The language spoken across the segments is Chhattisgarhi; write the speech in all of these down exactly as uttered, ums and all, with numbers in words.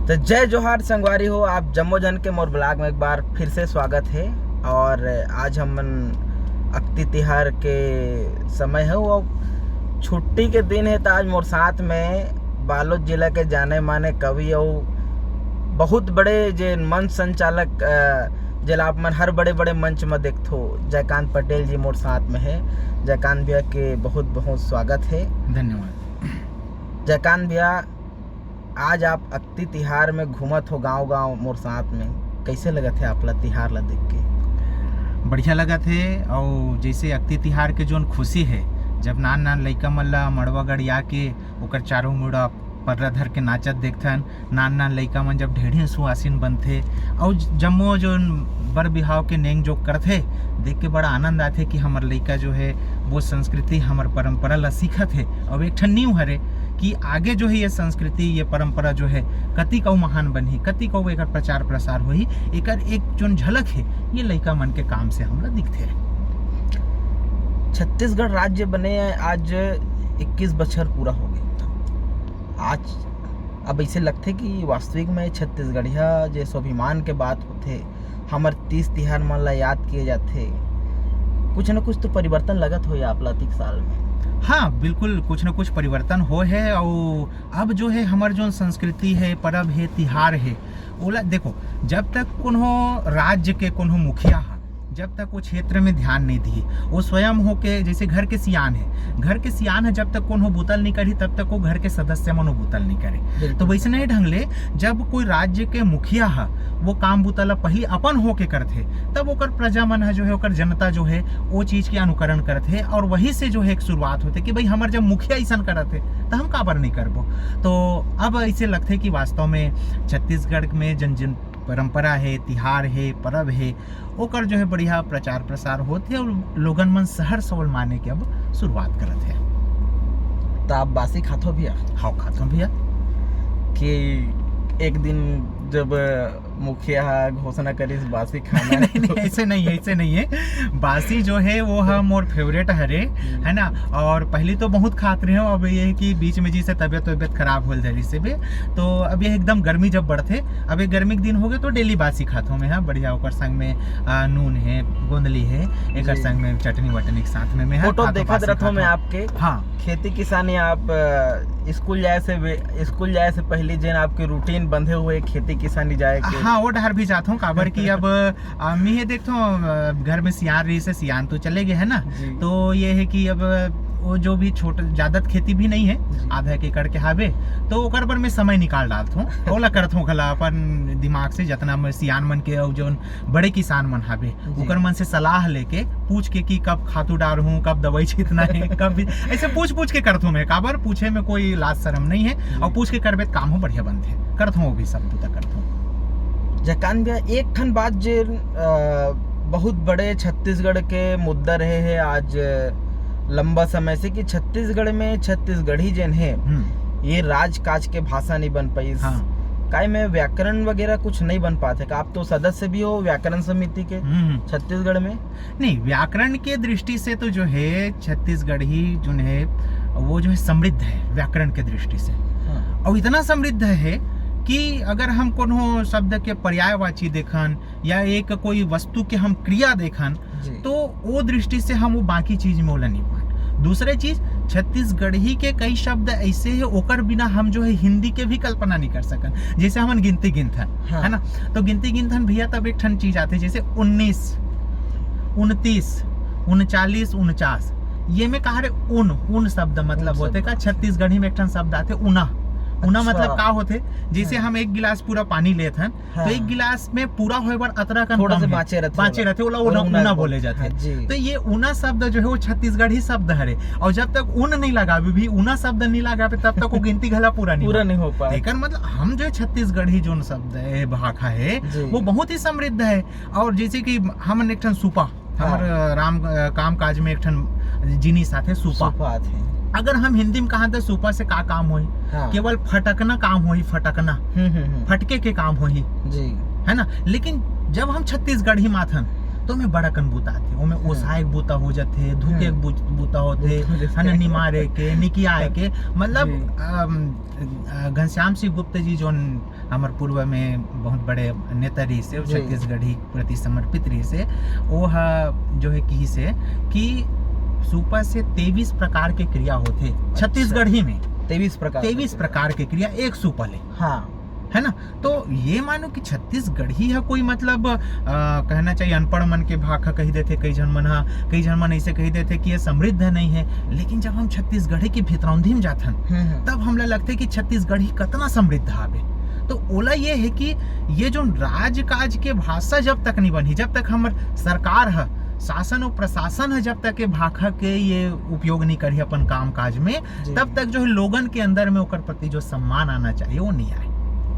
तो जय जोहार संगवारी हो, आप जम्मो झन के मोर blog में एक बार फिर से स्वागत हे। और आज हमन अक्ती तिहार के समय हे, अउ छुट्टी के दिन हे, तो आज मोर साथ में बालोद जिला के जाने माने कवि अउ बहुत बड़े जे मंच संचालक, अ, जेला आप मन हर बड़े बड़े मंच में देखथो, जयकांत पटेल जी मोर साथ में हे। जयकांत भैया के बहुत बहुत स्वागत हे। धन्यवाद। जयकांत भैया, आज आप अक्ती तिहार में घूमत हो गांव-गांव मोर साथ में, कइसे लगत हे आप ला तिहार ला देख के? बढ़िया लगत हे। अउ जइसे अक्ती तिहार के जोन खुशी हे, जब नान-नान लइका मन ला मड़वा गड़िया के ओकर चारों मुड़ा पर्रा धर के नाचत देखथन, नान-नान लइका मन जब ढेढ़ी सुवासिन बनथे, अउ जम्मो जोन बर बिहाव के नेंग जोग करथे, देख के बड़ा आनंद आथे कि हमर लइका जो हे वो संस्कृति, हमर परंपरा ला सीखत हे। अउ एक ठन नींव हरे कि आगे जो हे ये संस्कृति, ये परंपरा जो हे कतिक अउ महान बनही, कतिक अउ एकर प्रचार प्रसार होही, एकर एक जोन झलक हे ये लइका मन के काम से हमला दिखथे। छत्तीसगढ़ राज्य बने आज इक्कीस बछर पूरा हो गए। आज अब अइसे लगथे कि वास्तविक में छत्तीसगढ़िया जे स्वाभिमान के बात होथे, हमर तीज तिहार मन ला याद किए जाथे, कुछ न कुछ तो परिवर्तन लगत होही आप ला अतिक साल में। हाँ, बिल्कुल कुछ न कुछ परिवर्तन होए हे। अउ अब जो हे हमर जोन संस्कृति हे, परब हे, तिहार हे, ओला देखो, जब तक कोनो राज्य के कोनो मुखिया ह, जब तक वो क्षेत्र में ध्यान नहीं दिही, वो स्वयं होके, जैसे घर के सियान है, घर के सियान है, जब तक कोनो बुतल नहीं करही, तब तक वो घर के सदस्य मन वो बुतल नहीं करे। बिल्कुल। तो वैसने ढंग ले जब कोई राज्य के मुखिया ह वो काम बुतल ला पहली अपन होके करथे, तब ओकर प्रजा मन ह जो है, ओकर जनता जो है, वो चीज के अनुकरण करथे और वही से जो है एक शुरुआत होथे कि भाई, हमर जब मुखिया ऐसन करत हे, तो हम काबर नहीं करबो। तो अब ऐसे लगथे कि वास्तव में छत्तीसगढ़ में जन जन परंपरा हे, तिहार हे, परब हे, ओकर जो है बढ़िया प्रचार प्रसार होत हे और लोगन मन सहर सवल माने के अब शुरुआत करत हे। तो आप बासी खाथो भैया? हाँ, खाथो भैया। कि एक दिन जब मुखिया ह घोषणा करिस बासी खाना नहीं, नहीं, ऐसे नहीं है, ऐसे नहीं है। बासी जो है वो ह मोर favourite हरे, हम्म। है ना? और पहली तो बहुत खात रहे हो, अब ये है कि बीच में जी से तबियत तबियत खराब होल धरी से भी, तो अब ये एकदम गर्मी जब बढ़थे, अब ये गर्मी के दिन हो गए तो daily बासी खात हूँ मैं, हाँ, बढ़िया ओकर संग में, आ, नून है, गोंदली है, एकर जी। संग में चटनी वटनी के साथ में मैं, हाँ, फोटो खात हूँ देखत बासी रहत हूँ खात मैं हूँ। आपके। हाँ। खेती किसानी आप, अ, स्कूल जाए से वे-, स्कूल जाए से पहले जेन आपके routine बंधे हुए खेती किसानी जाए के? हाँ, वो डहर भी जात हूँ, काबर कि अब, अ, मैं ये देखत हूँ, अ, घर में सियान रही से सियान तो चले गए है ना, जी। तो ये है कि अब वो जो भी छोट ज्यादा खेती भी नहीं है, जी। आधा एक एकड़ के हावे, तो ओकर बर मैं समय निकाल डालत हूँ, ओला करत हूँ घला अपन दिमाग से, जितना मैं सियान मन के और जो बड़े किसान मन हावे, जी। ओकर मन से सलाह लेके, पूछ के कि कब खातू डारहूँ, कब दवाई छीतना है, कब भी, ऐसे पूछ पूछ के करत हूँ मैं। काबर पूछे में कोई लाज शरम नहीं है, जी। और पूछ के करबे त काम हो बढ़िया बनथे। करत हूँ, वो भी सब बूता करत हूँ। जयकांत भैया, एक ठन बात जे, अ, बहुत बड़े छत्तीसगढ़ के मुद्दा रहे है आज लंबा समय से कि छत्तीसगढ़ में छत्तीसगढ़ी जेन है, हम्म। ये राजकाज के भाषा नहीं बन पाइस। हाँ। काय में व्याकरण वगैरह कुछ नहीं बन पाते का? आप तो सदस्य भी हो व्याकरण समिति के हम्म। छत्तीसगढ़ में। नहीं, व्याकरण के दृष्टि से तो जो है छत्तीसगढ़ी जो है वो जो है समृद्ध है व्याकरण के दृष्टि से। हाँ। और इतना समृद्ध है कि अगर हम कोनो शब्द के पर्यायवाची देखन या एक कोई वस्तु के हम क्रिया देखन, जी। तो वो दृष्टि से हम वो बाकी चीज में ओला नहीं पान। दूसरे चीज, छत्तीसगढ़ी के कई शब्द ऐसे है, ओकर बिना हम जो है हिंदी के भी कल्पना नहीं कर सकन। जैसे हमन गिनती गिनथन, हाँ। है ना? तो गिनती गिनथन भैया, तब एक ठन चीज आथे, जैसे उन्नीस, उनतीस, उनचालीस, उनचास, ये में कहा रे उन, उन शब्द मतलब उन होथे शब्द। का? छत्तीसगढ़ी में एक ठन शब्द आथे उना। उना अच्छा। मतलब का होथे? जैसे हाँ। हम एक गिलास पूरा पानी लेथन, हाँ। तो एक गिलास में पूरा होए बर अतरा कन थोड़ा कम से है। बाँचे रथे बाँचे ओला। रथे ओला, और उना, उना उना बोले बोल-, जाथे। हाँ जी। तो ये उना शब्द जो है वो छत्तीसगढ़ी शब्द हरे, और जब तक उन नहीं लगावे भी, उना शब्द नहीं लगावे, तब तक वो गिनती घला पूरा नहीं पूरा हो। नहीं हो पाए। एकर मतलब हम जो है छत्तीसगढ़ी जोन शब्द है, भाखा है, जी। वो बहुत ही समृद्ध है। और जैसे कि हमन एक ठन सूपा, हमर, हाँ। अ, राम, अ, काम काज में एक ठन जिनिस आथे सूपा। सूपा आथे। अगर हम हिंदी में कहा तो सूपा से का काम होही? हाँ। केवल फटकना काम होही, फटकना। हम्म, हम्म, हम्म। फटके के काम होही। जी। है ना? लेकिन जब हम छत्तीसगढ़ी माथन, तो ओमे बड़ा कन बूता आथे, ओमे ओसाए के बूता हो जाथे, धुके के बूत-, बूता होथे, है ना, निमारे के, निकियाए के, मतलब, अम, अ, घनश्याम सिंह गुप्त जी, जोन हमर पूर्व में बहुत बड़े नेता रहिस हे, छत्तीसगढ़ी प्रति समर्पित रहिस हे, वो ह जो है किहिस हे कि सूपा से तेईस प्रकार के क्रिया होथे छत्तीसगढ़ी में। तेईस प्रकार के क्रिया एक सूपा ले। हाँ। है ना? तो ये मानो कि छत्तीसगढ़ी ह कोई, मतलब, अ, कहना चाहिए, अनपढ़ मन के भाखा कही देथे कई झन मन ह, कई झन मन ऐसे कही देथे कि ये समृद्ध नहीं है। लेकिन जब हम छत्तीसगढ़ी के भितरौंधी में जाथन, तब हमला लगथे कि छत्तीसगढ़ी कतना समृद्ध हावे। तो ओला ये है कि ये जो राजकाज के भाषा जब तक नहीं बनही, जब तक हमर सरकार ह, शासन और प्रशासन ह जब तक ये भाखा के ये उपयोग नहीं करही अपन काम काज में, तब तक जो है लोगन के अंदर में ओकर प्रति जो सम्मान आना चाहिए, वो नहीं आए,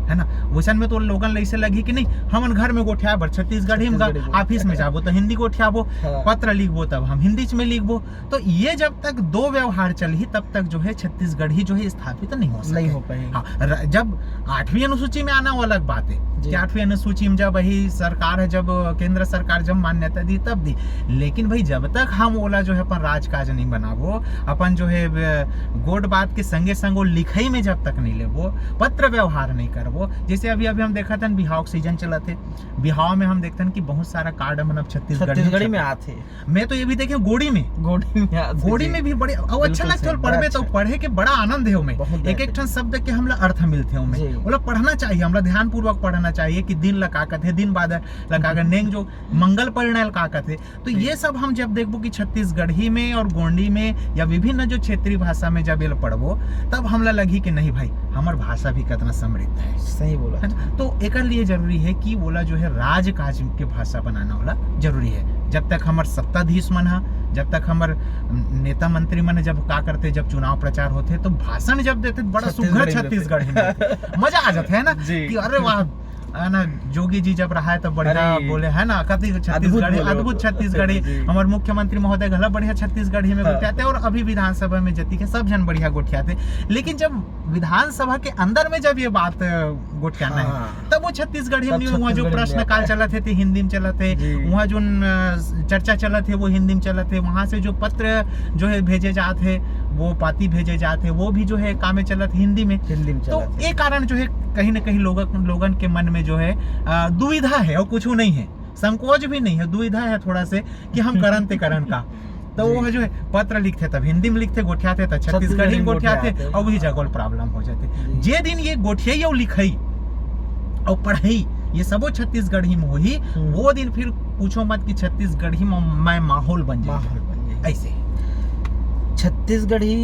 है ना? वैसन में तो लोगन ल ऐसे लगही कि नहीं, हमन घर में गोठियाए बर छत्तीसगढ़ी में गा-, ऑफिस में जाबो तो हिंदी गोठियाबो, पत्र लिखबो तब हम हिंदी में लिखबो। तो ये जब तक दो व्यवहार चलही, तब तक जो है छत्तीसगढ़ी जो है स्थापित नहीं हो सके। नहीं हो पाएगी। हाँ, र-, जब आठवीं अनुसूची में आना, वो अलग बात है कि आठवीं अनुसूची में जब वही सरकार है, जब केंद्र सरकार जब मान्यता दी तब दी, लेकिन भाई जब तक हम ओला जो है अपन राजकाज नहीं बनाबो, अपन जो है, अ, गोठ बात के संगे संग वो लिखई में जब तक नहीं लेबो, पत्र व्यवहार नहीं करबो, जैसे अभी अभी हम देखत हन बिहाव के सीजन चलत हे, बिहाव में हम देखथन कि बहुत सारा कार्ड मन अब छत्तीसगढ़ी में आथे। मैं तो ये भी देखे गोड़ी में, गोड़ी में भी बड़े, अउ अच्छा लगथे पढ़बे तो, पढ़े के बड़ा आनंद है ओमे। एक एक ठन शब्द के हमला अर्थ मिलथे ओमे, ओला पढ़ना चाहिए, हमला ध्यानपूर्वक पढ़ना चाहिए कि दिन ला का कथे, दिन बादर ला का कथे, नेंग जो मंगल परिणय ला का कथे। तो ये सब हम जब देखबो कि छत्तीसगढ़ी में और गोंडी में या विभिन्न जो क्षेत्रीय भाषा में जब ये पढ़बो, तब हमला लगही कि नहीं भाई, हमर भाषा भी कितना समृद्ध है। सही बोला। है ना? तो एकर लिए जरूरी है कि ओला जो है राजकाज के भाषा बनाना वाला जरूरी है। जब तक हमर सत्ताधीश मन ह, जब तक हमर नेता मंत्री मन जब का करते, जब चुनाव प्रचार होथे तो भाषण जब देथे बड़ा सुघर छत्तीसगढ़ी में देथे। मजा आ जाथे, है ना? कि अरे वाह, है ना, जोगी जी जब रहा है तो बढ़िया बोले, है ना, कति छत्तीसगढ़ी, अद्भुत छत्तीसगढ़ी। हमर मुख्यमंत्री महोदय घला बढ़िया छत्तीसगढ़ी में बताते, और अभी विधानसभा में जति के सब झन बढ़िया गोठियाथे। लेकिन जब विधानसभा के अंदर में जब ये बात गोठियाना है, तब वो छत्तीसगढ़ी में, वहाँ जो प्रश्नकाल चलत है, ते हिंदी में चलत है, वहाँ जो चर्चा चलत है, वो हिंदी में चलत है, वहाँ से जो पत्र जो है भेजे जात है, वो पाती भेजे जात है, वो भी जो है कामे चलत है हिंदी में। तो ये कारण जो है कहीं ना कहीं लोगन के मन में जो है दुविधा है और कुछ नहीं है, संकोच भी नहीं है, दुविधा है थोड़ा से कि हम करन ते करन का। तो वो जो है पत्र लिखथे तब हिंदी में लिखथे, गोठियाथे तब छत्तीसगढ़ी में गोठियाथे, और वही जगह प्रॉब्लम हो जाथे। जे दिन ये गोठियाई और लिखई और पढ़ई ये सबो छत्तीसगढ़ी में होही, वो दिन फिर पूछो मत कि छत्तीसगढ़ी में माहौल बन जाए। ऐसे छत्तीसगढ़ी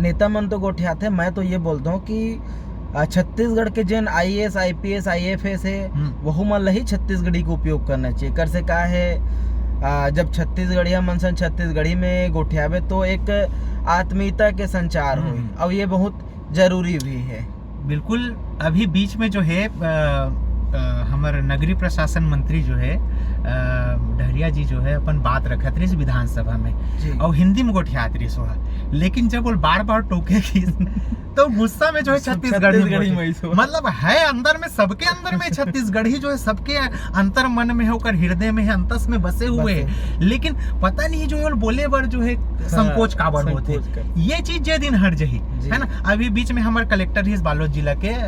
नेता मन तो गोठियाथे, मैं तो ये बोलता हूँ कि छत्तीसगढ़ के जेन आईएएस, आईपीएस, आईएफएस है, वहू मन ला ही छत्तीसगढ़ी के उपयोग करना चाहिए। कर से का है, जब छत्तीसगढ़िया मन सन छत्तीसगढ़ी में गोठियाबे तो एक आत्मीयता के संचार होही, और ये बहुत जरूरी भी है। बिल्कुल। अभी बीच में जो है, अ, अ, हमर नगरीय प्रशासन मंत्री जो है, अ, डहरिया जी जो है, अपन बात रखत रहिस विधानसभा में, और हिंदी में गोठियात रहिस ओहा, लेकिन जब वो बार-बार टोके गइस, तो गुस्सा में जो है छत्तीसगढ़ी में, मतलब है अंदर में, सबके अंदर में छत्तीसगढ़ी जो है, सबके अंतर मन में है, ओकर हृदय में है, अंतस में बसे हुए है, लेकिन पता नहीं जो है बोले बर जो है संकोच काबर होथे। ये चीज जे दिन हट जही, है ना। अभी बीच में हमर कलेक्टर ही बालोद जिला के, अ,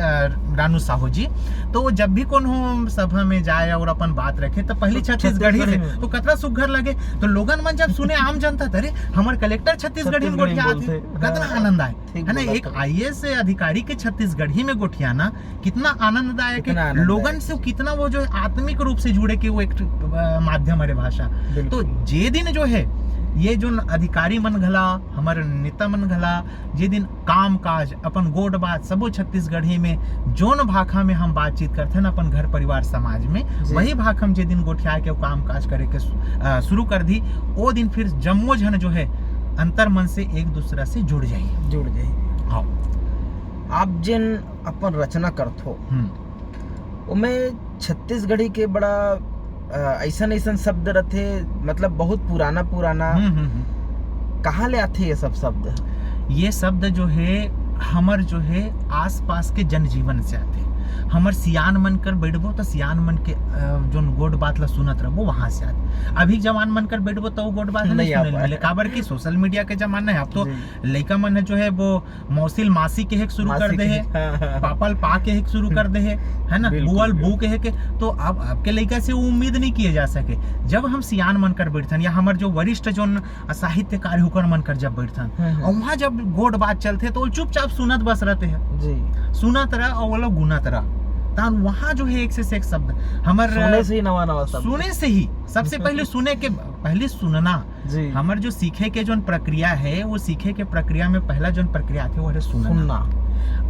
रानू साहू जी, तो वो जब भी कोनो सभा में जाए और अपन बात रखे तो पहली छत्तीसगढ़ी से तो कतरा सुघर लगे। तो लोगन मन जब सुने, आम जनता, अरे हमर कलेक्टर छत्तीसगढ़ी में गोठियात हे, कतना आनंद आए, है ना। एक आईएएस अधिकारी के छत्तीसगढ़ी में गोठियाना कितना आनंददायक है, लोगन से कितना वो जो है आत्मिक रूप से जुड़े के वो एक, अ, माध्यम हरे भाषा। तो जे दिन जो है ये जो अधिकारी मन घला, हमर नेता मन घला, जे दिन काम काज, अपन गोठ बात सबो छत्तीसगढ़ी में, जोन भाखा में हम बातचीत करथन अपन घर परिवार समाज में, वही भाखा में जे दिन गोठिया के काम काज करे के सु-, अ, शुरू कर दी, ओ दिन फिर जम्मो झन जो है अंतर मन से एक दूसरा से जुड़ जाही। जुड़ जाही। हाँ। आप जेन अपन रचना करथो, ओमे छत्तीसगढ़ी के बड़ा, अ, अइसन, अइसन शब्द रथे, मतलब बहुत पुराना, पुराना। कहाँ ले आथे ये सब शब्द? ये शब्द जो है, हमर जो है, आसपास के जनजीवन से आथे। हमर सियान मन कर बैठबो त सियान मन के, अ, जोन गोठ बात ला सुनत रहबो, वहां से आत। अभी जवान मन कर बैठबो त वो गोठ बात नहीं नहीं आ सुने पाए। मिले, काबर कि सोशल मीडिया के जमाना है। अब तो जी। लइका मन है जो है वो मौसिल मासी के हेक शुरू कर मासी दे के, है, हाँ, हाँ। पापल पा के हेक शुरू कर दे है, है ना, बिल्कुल, बुअल बू बिल्कुल। के हेक। तो अब आपके लइका से वो उम्मीद नहीं किए जा सके। जब हम सियान मन कर बैठथन या हमर जो वरिष्ठ जोन साहित्यकार हुकर मन कर जब बैठथन, हम्म, हम्म। और वहाँ जब गोठ बात चलथे तो वो चुपचाप सुनत बस रहते हैं। जी। सुनत रह और वो लोग गुनत रह। तहन वहाँ जो है एक से, से एक शब्द हमर सुने से ही नवा नवा शब्द। सुने से ही, सबसे पहले सुने के, पहले सुनना। जी। हमर जो सीखे के जोन प्रक्रिया है, वो सीखे के प्रक्रिया में पहला जोन प्रक्रिया आथे, वो है सुनना। सुनना।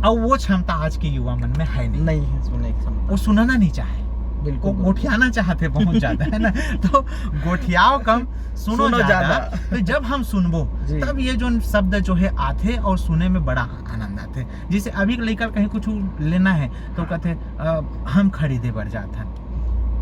और वो क्षमता आज के युवा मन में है नहीं। नहीं है सुने की क्षमता। वो सुनना नहीं चाहे। बिल्कुल, वो बिल्कुल। गोठियाना चाहते बहुत ज्यादा, है ना? तो गोठियाओ कम, सुनो सुनो ज्यादा। ज्यादा। तो जब हम सुनबो, जी। तब ये जोन शब्द जो है आथे और सुने में बड़ा आनंद आथे। जैसे अभी लइका कहीं कुछ लेना है तो कहते, "अ, हम खरीदे बर जात हन,"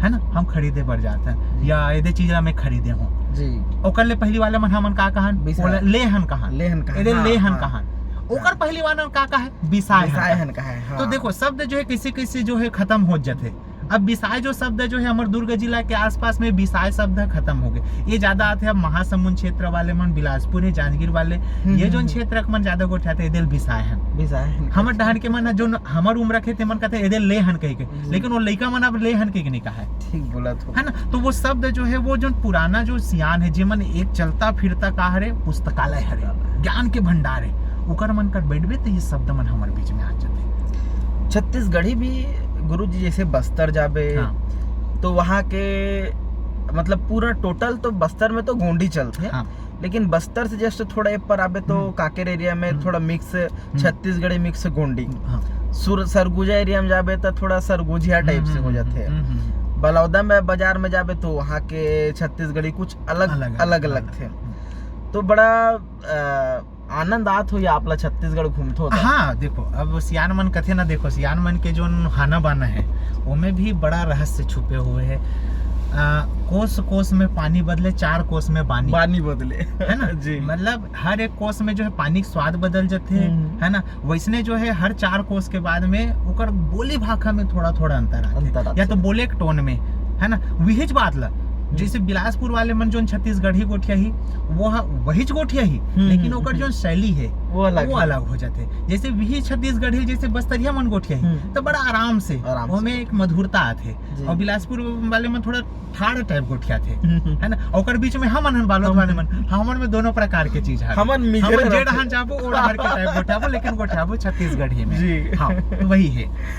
है ना, "हम खरीदे बर जात हन," जी। या "एदे चीज ला मैं खरीदे हूँ।" जी। ओकर ले पहली वाले मन हमन का कहन? बिसाए। ओला लेहन कहन। लेहन कहन। एदे हाँ, लेहन हाँ। कहन। ओकर हाँ। पहली वाले मन का कहे? बिसाए हन बिसाए कहन। हन कहे, हाँ। तो देखो, शब्द जो है कैसे कैसे जो है खत्म हो जाते। अब बिसाए जो शब्द जो है हमर दुर्ग जिला के आसपास में बिसाए शब्द खत्म हो गए। ये ज्यादा आते अब महासमुंद क्षेत्र वाले मन, बिलासपुर है, जांजगीर वाले, हम्म, ये हम्म, जोन हम्म। क्षेत्र के मन ज्यादा गोठियाते, "एदे ल बिसाए हन।" बिसाए हन। हमर डहर के मन ह, जोन हमर उम्र के, ते मन कहते, "एदे ल लेहन" कह के। जी। लेकिन वो लइका मन अब लेहन कह के नहीं कहा है। ठीक बोला तो। है ना? तो वो शब्द जो है, वो जोन पुराना जो सियान है, जे मन एक चलता फिरता का हरे, पुस्तकालय हरे, पुस्तकालय। ज्ञान के भंडार है, ओकर मन कर बैठबे, तो ये शब्द मन हमर बीच में आ जाते। छत्तीसगढ़ी भी गुरुजी जैसे बस्तर जाबे, हाँ। तो वहाँ के मतलब पूरा टोटल तो बस्तर में तो गोंडी चलथे, हाँ। लेकिन बस्तर से जस्ट थोड़ा ऊपर आबे तो हम्म। कांकेर एरिया में हम्म। थोड़ा मिक्स हम्म। छत्तीसगढ़ी मिक्स गोंडी। हाँ। सुर-, सरगुजा एरिया में जाबे तो थोड़ा सरगुजिया टाइप हम्म, से हो हम्म, जाथे। हम्म, हम्म, हम्म। बलौदा में बाजार में जाबे तो वहाँ के छत्तीसगढ़ी कुछ अलग, अलग, अलग, अलग अलग। थे। हम्म। तो बड़ा, अ, आनंद आत होही आप ला छत्तीसगढ़ घूमथो त? हाँ, देखो, अब सियान मन कथे ना, देखो, सियान मन के जोन हाना बाना है, ओमे भी बड़ा रहस्य छुपे हुए है। आ, कोस कोस में पानी बदले, चार कोस में बानी। बानी बदले। है ना? जी। मतलब, हर एक कोस में जो है पानी के स्वाद बदल जाथे, हम्म। है ना? वैसने जो है हर चार कोस के बाद में ओकर बोली भाखा में थोड़ा-थोड़ा अंतर आथे। अंतर आथे। या तो बोले के टोन में, है ना? विहिच बात ला, हम्म। जैसे बिलासपुर वाले मन जोन छत्तीसगढ़ी गोठियाही, वो ह-, वहीच गोठियाही, हम्म, लेकिन हम्म, ओकर हम्म। जोन शैली है, वो अलग वो है। अलग हो जाथे। जैसे विहिच छत्तीसगढ़ी, जैसे बस्तरिया मन गोठियाही, हम्म। तो बड़ा आराम से, आराम से। ओमे एक मधुरता आथे। जी। और बिलासपुर वाले मन थोड़ा ठाड़ टाइप गोठियाथे, हम्म। है ना? ओकर बीच में हमन हन बालोद हम वाले मन, हमन में दोनों प्रकार के चीज है। हमन मिजरे हमन जे रहथे। डहन जाबो, ओ डहर के टाइप गोठियाबो, लेकिन गोठियाबो छत्तीसगढ़ी में। जी। हाँ, वही है।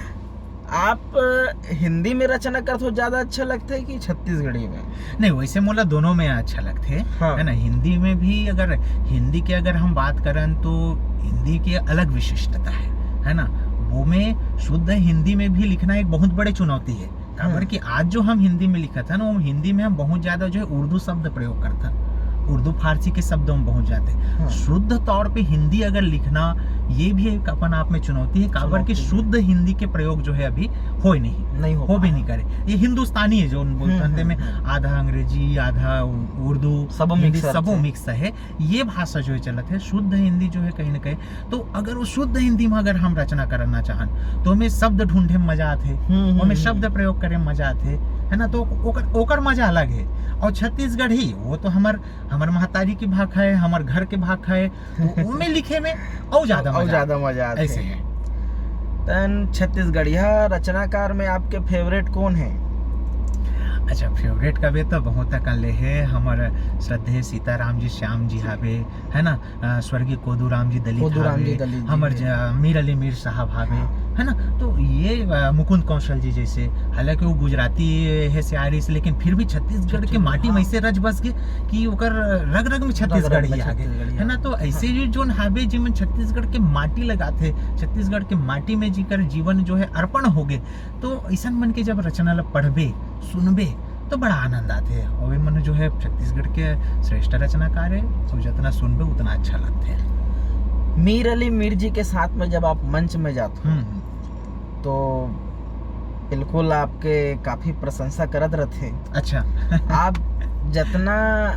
आप, अ, हिंदी में रचना करथो ज्यादा अच्छा लगथे कि छत्तीसगढ़ी में? नहीं, वैसे मोला दोनों में अच्छा लगथे, हाँ। है ना? हिंदी में भी अगर, हिंदी के अगर हम बात करन तो हिंदी के अलग विशिष्टता है, है ना? वो में शुद्ध हिंदी में भी लिखना एक बहुत बड़े चुनौती है। काबर हम्म। कि आज जो हम हिंदी में लिखत हन, वो हिंदी में हम बहुत ज्यादा जो है उर्दू शब्द प्रयोग करथन, उर्दू फारसी के शब्द हम बहुत जाते हैं। हम्म। शुद्ध तौर पे हिंदी अगर लिखना, ये भी एक अपन आप में चुनौती है, काबर कि चुनौती है। शुद्ध हिंदी के प्रयोग जो है अभी होए नहीं, नहीं हो हो भी पाए। नहीं करे। ये हिंदुस्तानी है जो बोलते हम्म, हैं, हम्म, में हम्म। आधा अंग्रेजी, आधा उर्दू, सबो हिंदी, mix सबो रहते हैं। Mix है। ये भाषा जो है चलत है, शुद्ध हिंदी जो है कहीं ना कहीं तो अगर वो शुद्ध हिंदी में अगर हम रचना करना चाहन, तो हमें शब्द ढूंढे में मजा आथे, हम्म, हम्म, ओमे हम्म। शब्द प्रयोग करे में मजा आथे, है ना? तो ओकर, ओकर मजा अलग है। और छत्तीसगढ़ी, वो तो हमर, हमर महतारी की भाखा है, हमर घर के भाखा है, तो ओमे लिखे में और ज्यादा और मजा ज्यादा आथे। मजा आथे। ऐसे है। तन छत्तीसगढ़िया रचनाकार में आपके favourite कौन है? अच्छा, favourite का भी तो बहुत अकन ले है, हमर श्रद्धेय सीताराम जी, श्याम जी जी। हावे, है ना? अ, स्वर्गीय कोदूराम जी दलित कोदूराम हावे, जी दलित जी हमर हैं। ज-, मीर अली मीर साहब हावे, हाँ। है ना? तो ये, अ, मुकुंद कौशल जी जैसे, हालांकि वो गुजराती है से आ रही से, लेकिन फिर भी छत्तीसगढ़ के छत्तीस-, माटी में हाँ। ऐसे रच बस के कि ओकर रग रग में रग रग छत्तीसगढ़ में ही आ गए, छत्तीसगढ़ ही है ना? आ तो गए। ऐसे हाँ। जो जोन हावे जी मन छत्तीसगढ़ के माटी लगाथे, छत्तीसगढ़ के माटी में जीकर जीवन जो है अर्पण हो गए, तो ऐसन मन के जब रचना ला पढ़बे, सुनबे, तो बड़ा आनंद आथे। और वे मन जो है छत्तीसगढ़ के श्रेष्ठ रचनाकार है, और जितना सुनबे उतना अच्छा लगथे। मीर अली मीर जी के साथ में जब आप मंच में जाते हो, हम्म, हम्म। तो बिल्कुल आपके काफी प्रशंसा करत रहथे। अच्छा। आप जितना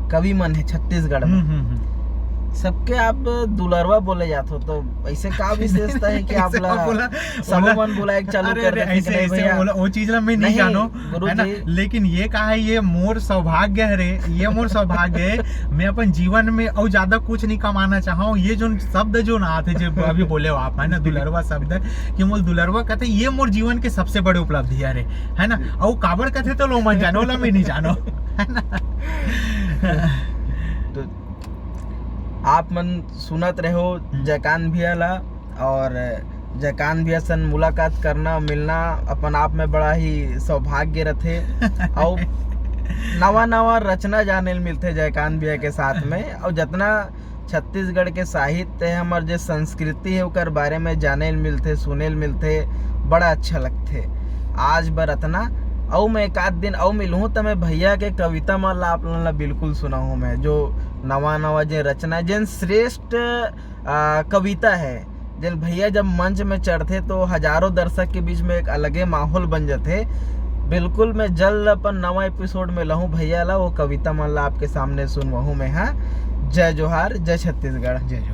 कवि मन है छत्तीसगढ़ में, हम्म, हम्म, हम्म। सबके आप दुलरवा बोले जात हो, तो ऐसे का विशेषता है कि आप ऐसे ला बोला, सबो बोला। मन बुलाए के चालू अरे, कर अरे, देथे कि ऐसे, नहीं ऐसे भैया? बोला, वो चीज ला मैं नहीं नहीं, जानो, गुरु है ना? जी। लेकिन ये कहा है, ये मोर सौभाग्य है रे, ये मोर सौभाग्य है। मैं अपन जीवन में और ज्यादा कुछ नहीं कमाना चाहूँ। ये जो शब्द जो ना आते, जो अभी बोले हो आप, है ना, दुलरवा शब्द, कि मोर दुलरवा कहते, ये मोर जीवन के सबसे बड़े उपलब्धि है रे, है ना? और काबर कहते तो लो मन जानो, ला मैं नहीं जानो, है ना? तो आप मन सुनत रहो जयकांत भैया ला, और जयकांत भैया सन मुलाकात करना, मिलना अपन आप में बड़ा ही सौभाग्य रथे। और नवा नवा रचना जाने ल मिलथे जयकांत भैया के साथ में, और जितना छत्तीसगढ़ के साहित्य है, हमार जे संस्कृति है, ओकर बारे में जाने ल मिलथे, सुने ल मिलथे, बड़ा अच्छा लगथे। आज बर अतना, अउ मैं एक आध दिन अउ मिलहूँ, त मैं भैया के कविता मन ला आप लोगन ला बिल्कुल सुनाहूँ मैं, जो नवा नवा जे रचना, जेन श्रेष्ठ आ, कविता है, जेन भैया जब मंच में चढ़थे तो हजारों दर्शक के बीच में एक अलगे माहौल बन जाथे। बिल्कुल मैं जल्द अपन नवा एपिसोड में लहूँ भैया ला, वो कविता मन ला आपके सामने सुनवाहूँ मैं। हाँ, जय जोहार, जय छत्तीसगढ़। जय जोहार।